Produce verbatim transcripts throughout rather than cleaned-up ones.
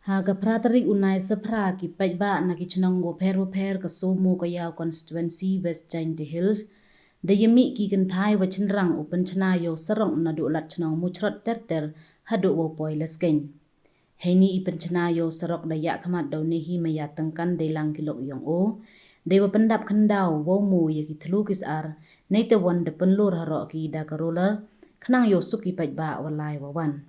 Ha ka phra tarik u Naisaphra, ki paidbah na ki chnong wapher wapher ka Sohmo Kayaw constituency West Jaintia Hills da yamih ki kynthai wa chynrang u pynchna yow sarok na duh lad chnong Muchrot Terter haduh wow poi Laskein. Heini i pynchna yow sarok da yahkhmat da u Nehi Maya Tyngkan deilang ki lok yong o, dei wa pyndap khyndaw wow moo ya ki thlu ki sar, neitawon da pynlur haroh ki da ka roller, khnang yow suk ki paidbah wa lai wa wan.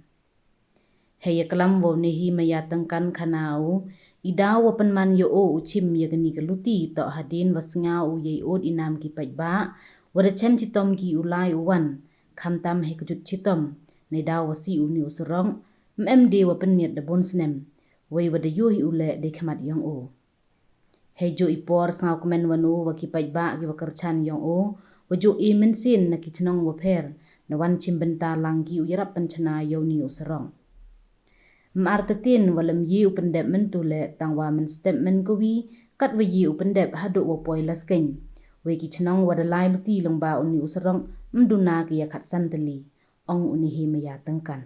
Hei yaklam wa u Nehi Maya Tyngkan khana u, i daw wa pynman yow o u chim ya kani ka luti toh hadien wa sngaw u yei ud i nam ki paidbah, wa da chem chitom ki u lai u wan, khamtam hei kjut chitom, neidaw wa sih uni u sarok, ym em de wa pynmiat da bun snem, wei wa da yoh hi u leh dei khmat yong o. Hei jooh i por sngawkmen wan o wa ki paidbah ki wa kyrchan yong o, wa jooh e mynsiem na ki chnong wapher, na wan chimbynta lang ki u yarap pynchna yow ni u sarok. Ym artatien wa lym ye u pyndep myntu leh, tang wa mynstep mynkawi, kat wa ye u pyndep haduh wa poi Laskein. Wei ki chnong wa da lai luti lyngba uni u sarok, ym duna ki ya khatsan tylli, ong u Nehi Maya Tyngkan.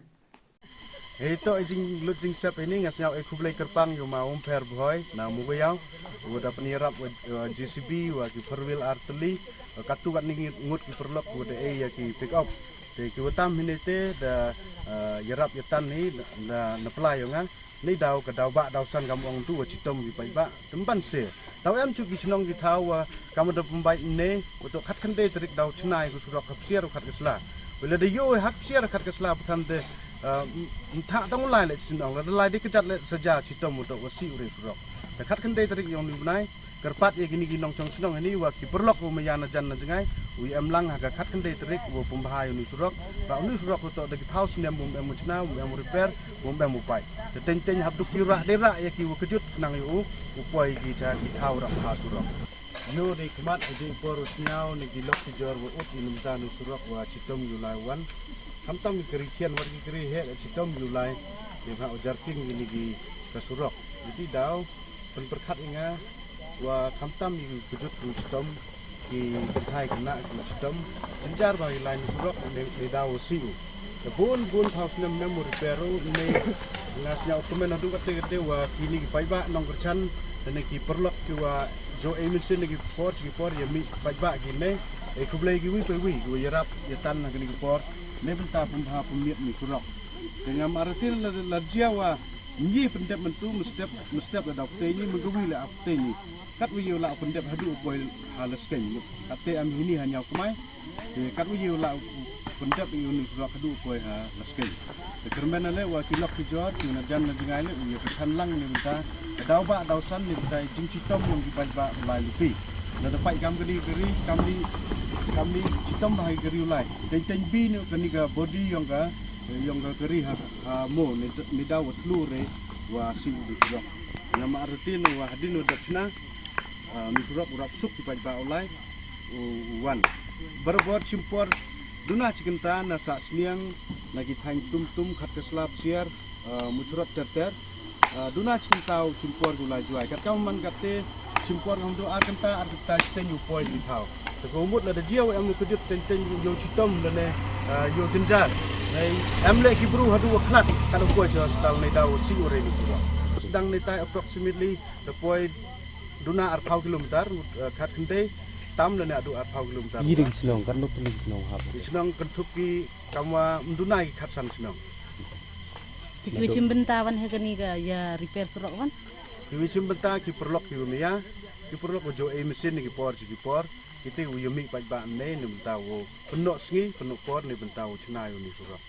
Hei toh i jinglut jingsep ini nga sngewbha e khublei kyrpang yow ma Umpher Bhoi na Mugayaw, wa da pynyarap wa, wa J C B, wa ki four wheel ar tylli, wa katu katni ngut ki pyrlok wa da e ya ki pick up. Te ki wa tam hini te da, eh, yarap yatan hi da, da na pla yong nga. Neidaw ka daw bah daw san kam ong tu wa chitom ki paidbah. Tymban se. Daw em chu ki chnong ki thaw wa kam da pynbait ne, wa toh khatkhyndai tarik daw chna i ku surok hapsiar u khat ka sla. Wala da yoh hapsiar khat ka sla, pathan de, ah, m-, mtha tang lai le chnong, la da lai de kjat le saja chitom wa toh wa sih u re surok. Da khatkhyndai tarik yong ni u bnai, kyrpad ya kini ki nongchong chnong ini wa ki pyrlok wa maya na jan na jngai, u em lang ha ka khatkhyndai tarik wa pynbha ya uni surok. Ba uni surok wa toh da ki thaw snem wa em u chna, wa em u repair, wa em u pait. Te teng teng hap duk ki rah de rah ya ki wa kjut nang yow u, u poi ki cha ki thaw rah ha surok. Yow dei khmat, dei por u sngaw ne ki lok ki jor wa ut i nymta ni surok wa chitom yow lai wan. Khamtam ki kari khian wat ki kari heh chitom yow lai. Dei ha u jarking ini ki ka surok. Jadi daw pynpyrkhat i nga wa khamtam i kjut u chitom, ki kynthai khynnah ki chitom. Jynjar ba i lai ni surok ne, neidaw sih u. Te bun bun thaw snem mem u repair u ne, nga sngewkmen haduh kate kate wa kini ki paidbah nongkyrchan, ne ki pyrlok ki wa jooh e mynsiem ne ki por, ki por ya mih paidbah ki ne, e khublei ki wi pa wi, ki wa yarap yatan ha kini ki por, ne bynta pynbha pynmiat ni surok. Te ngam artatien la, la jia wa ngi pyndep myntu, mynstep, mynstep la daw ptei ni, mynkawi la ptei ni. Kat wa yow la pyndep haduh u poi ha Laskein. Kat te am hini ha Ñiaw Kmai. Te kat wa yow la pyndep yow ni surok haduh u poi ha Laskein. Te kyrmen ale wa ki lok ki jor, ki na jan na jngai le, u ya pyrchan lang ni bynta. Daw bah, daw san ni bynta, jingchitom yong ki paidbah u lai luti. Na da pait kam kani kari, kam ni, kam ni chitom ba ha kari u lai. Teng teng bi ni kani ka body yong ka, yong ka kari ha, ha mo, ni, neidaw wa thlu re, wa sih u surok. Ngam artatien wa hadien wa da chna, ah, ni surok u rap suk ki paidbah u lai, u, u wan. Barabor chimpor, duna chi kynta na Sahsniang, na ki thaiñ Tumtum, Khatkasla, Siar, ah, Muchrot Terter. Ah, duna chi kynta u chimpor ki u lai Jowai. Katkam man kate chimpor kam du ar kynta, ar kynta chiteng u poi ki thaw. Te ka mut la da jia wa em u kjut teng teng yow chitom lane, ah, yow jynjar. Nei em le ki bru haduh wa khlad, kat u poi cha hospital neidaw sih u re ni surok. Sdang neitai approximately da poi duna arphaw kilometer, eh, khatkhyndai tam lane haduh arphaw kilometer. Iri ki chnong, katno tylli ki chnong hap? Ki chnong kynthup ki kamwa ym duna ki khatsan chnong. Te ki wa chimbynta wan ha kani ka ya repair surok wan? Ki wa chimbynta ki pyrlok ki wa maya, ki pyrlok wa jooh e mynsiem ni ki por chi ki por, kite wa ya mih paidbah ne, ni bynta wow pynnoh sngi, pynnoh por, ni bynta wow chna yow ni surok.